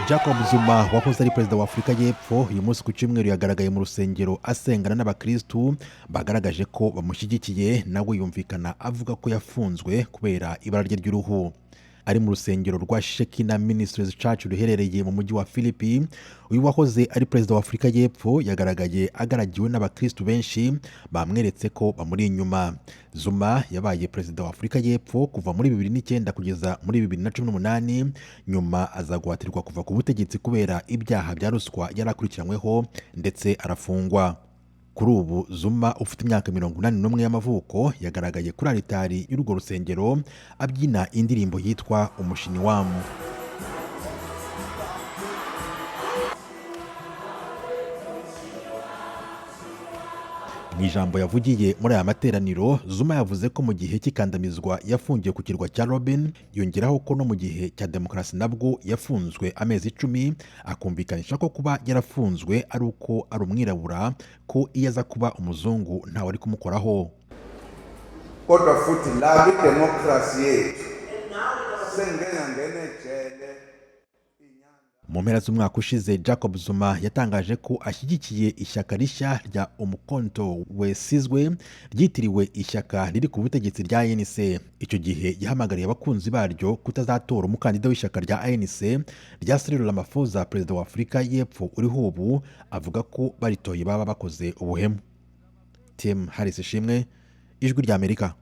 Jacob Zuma wahoze ari perezida wa Afurika y'Epfo, uyu munsi ku cyumweru yagaragaye mu rusengero asengana n'abakirisitu bagaragaje ko bamushyigikiye. Nawe yumvikana avuga ko yafunzwe kubera ibara rye ry'uruhu. Ari mu rusengero rwa Shekinah Ministries Church ruherereye mu mujyi wa Philippi, uyu wahoze ari perezida wa Afurika y'Epfo yagaragaye agaragiwe n'abakirisitu benshi bamweretse ko bamuri inyuma. Zuma yabaye perezida wa Afurika y'Epfo kuva muri 2009 kugeza muri 2018, nyuma aza guhatirwa kuva ku butegetsi kubera ibyaha bya ruswa yari akurikiranyweho ndetse arafungwa. Kuri ubu Zuma ufite imyaka 81 y'amavuko yagaragaye kuri alitari y'urwo rusengero abyina indirimbo yitwa Umushiniwamu. Mu ijambo yavugiye muri aya materaniro, Zuma yavuze ko mu gihe cy'ikandamizwa yafungiwe ku kirwa cya Robben, yongeraho ko no mu gihe cya demokarasi nabwo yafunzwe amezi 10, akumvikanisha ko kuba yarafunzwe ari uko ari umwirabura, ko iyo aza kuba umuzungu ntawe ari kumukoraho. Kodwa futhi la kwidemokhrasi yethu sengike ngangena ejele. Mu mpera z'umwaka ushize, Jacob Zuma yatangaje ko ashyigikiye ishyaka rishya rya Umkhonto Wesizwe ryitiriwe ishyaka riri ku butegetsi rya ANC. Icyo gihe yahamagariye abakunzi baryo kutazatora umukandida w'ishyaka rya ANC rya Cyril Ramaphosa, perezida wa Afurika y'Epfo uriho ubu, avuga ko baritoye baba bakoze ubuhemu. Tim Harris Ishimwe, Ijwi ry'Amerika.